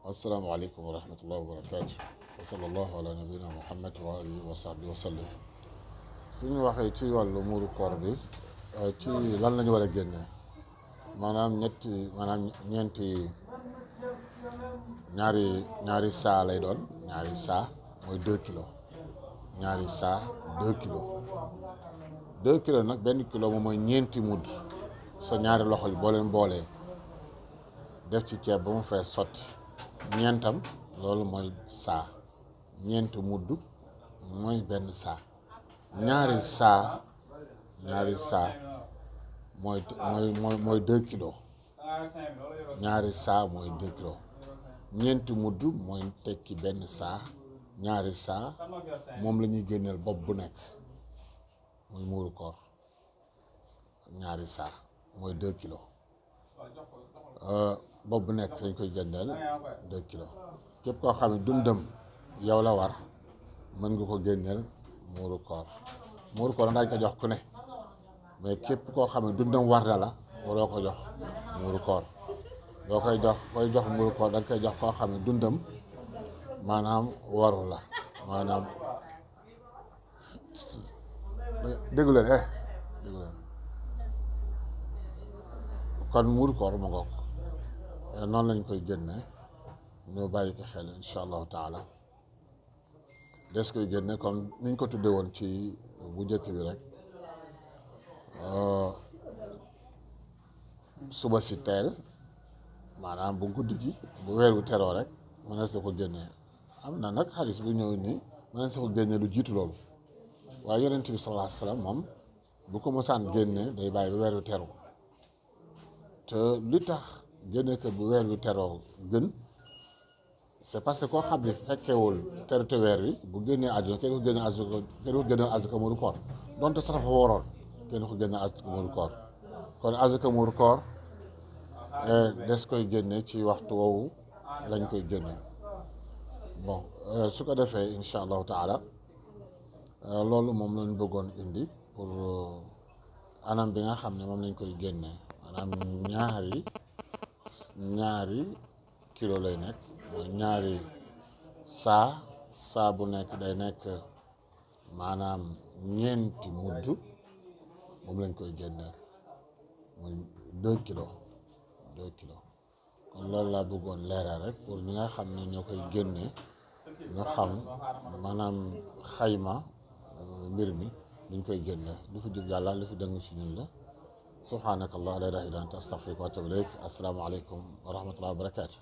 السلام عليكم ورحمة الله وبركاته وصلى الله على نبينا محمد وآله وصحبه وسلم suñu waxee ci wàllu muuru koor bi ci lan lañu war a génne maanaam ñeenti ñaari saa lay doon ñaari saa mooy 2 kilos ñaari saa 2 kilos 2 kilos nag benn kilo moom mooy ñeenti mudd sa ñaari loxo yi boo leen boolee def ci ceeb ba mu fees sotti ñeentam loolu mooy saa ñeenti mudd mooy benn saa ñaari saa mooy 2 kilos ñaari saa mooy 2 kilos ñeenti mudd mooy tekki benn saa ñaari saa moom la ñuy génneel bopp bu nekk muy muuru koor ñaari saa mooy 2 kilos bopp bu nekk dañ koy génneel 2 kilos képp koo xam ne dundam yow la war mën nga ko génneel muuru koor daañu ko jox ku ne mais képp koo xam ne dundam war na la waroo ko jox muuru koor boo koy jox muuru koor da nga koy jox koo xam ne dundam maanaam waru la maanaam déggu leen kon muuru koor ma ngoog noonu lañ koy génne ñu bàyyi ko xel incha allahu taala des koy génne comme niñ ko tuddee woon ci bu njëkk bi rek suba si teel maanaam bu guddi gi bu weer wi teroo rek mënees na ko génnee am na nag xaalis bu ñëw nii mënees na ko génnee lu jiitu loolu waaye yonent bi sallallahu alayhi wasallam moom bu ko mosaan génnee day bàyyi ba weer wi teru te li tax génne ko bu weer wi teroo gën c'est parce que koo xam ne fekkewul terute weer wi bu génnee àjjuma kenn ko génne azaka muuru koor donte sax dafa waroon kenn ko génne azaka muuru koor kon azaka muuru koor des koy génne ci waxtu woowu lañ koy génne bon su ko defee incha allahu taala loolu moom lañ bëggoon indi pour anam bi nga xam ne moom lañ koy génne maanaam ñaari kilo lay nekk mooy ñaari saa bu nekk day nekk maanaam ñeenti mudd moom lañ koy génneel muy 2 kilos kon loolu laa bëggoon leeral rek pour ñi nga xam ne ñoo koy génne ñu xam maanaam xayma mbir mi duñ koy génne lu fi jub yàlla lu fi dëng si ñun la subhaanakallah la ilaha illa anta astaghfiruka wa atubu ilayk assalaamu aleykum wa rahmatullahi wa barakatuh